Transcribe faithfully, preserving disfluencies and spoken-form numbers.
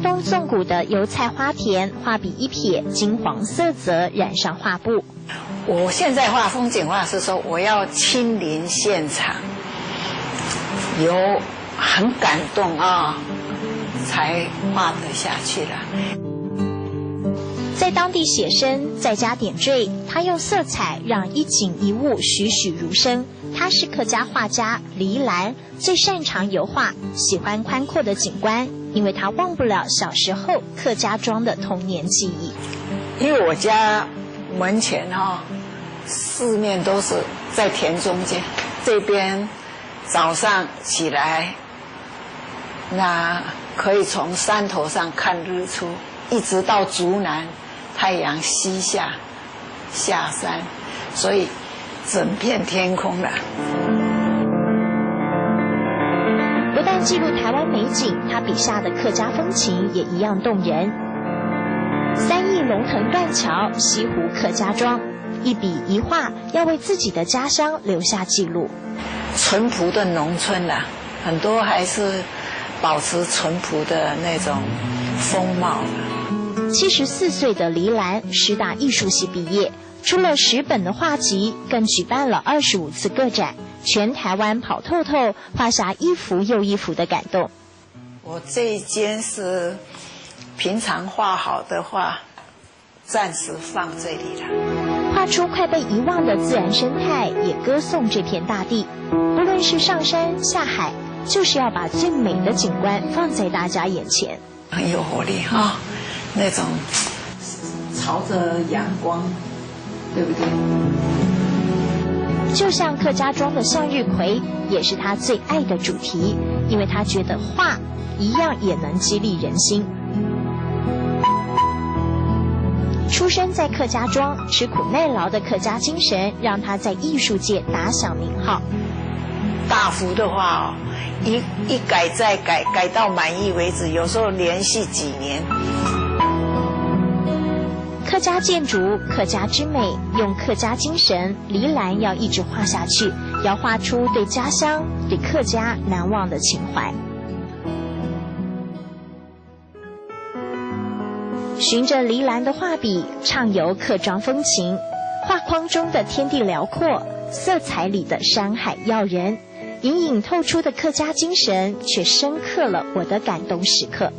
东纵谷的油菜花田，画笔一撇，金黄色泽染上画布。我现在画风景画是说，我要亲临现场，有很感动啊，才画得下去了。在当地写生，在家点缀，他用色彩让一景一物栩栩如生。他是客家画家李兰，最擅长油画，喜欢宽阔的景观，因为他忘不了小时候客家庄的童年记忆。因为我家门前哈，四面都是在田中间，这边早上起来，那可以从山头上看日出，一直到竹南太阳西下，下山，所以整片天空了。不但记录台湾美景，他笔下的客家风情也一样动人。三义龙腾断桥，西湖客家庄，一笔一画要为自己的家乡留下记录。淳朴的农村啊，很多还是保持淳朴的那种风貌。七十四岁的李兰，师大艺术系毕业，出了十本的画集，更举办了二十五次个展，全台湾跑透透，画下一幅又一幅的感动。我这一间是平常画好的画，暂时放这里了。画出快被遗忘的自然生态，也歌颂这片大地。不论是上山下海，就是要把最美的景观放在大家眼前。很有活力哈，那种朝着阳光，对不对？就像客家庄的向日葵，也是他最爱的主题，因为他觉得画一样也能激励人心。出生在客家庄，吃苦耐劳的客家精神，让他在艺术界打响名号。大幅的话哦，一一改再改，改到满意为止，有时候连续几年。客家建筑，客家之美，用客家精神，李兰要一直画下去，要画出对家乡、对客家难忘的情怀。循着李兰的画笔，畅游客庄风情，画框中的天地辽阔，色彩里的山海耀人，隐隐透出的客家精神，却深刻了我的感动时刻。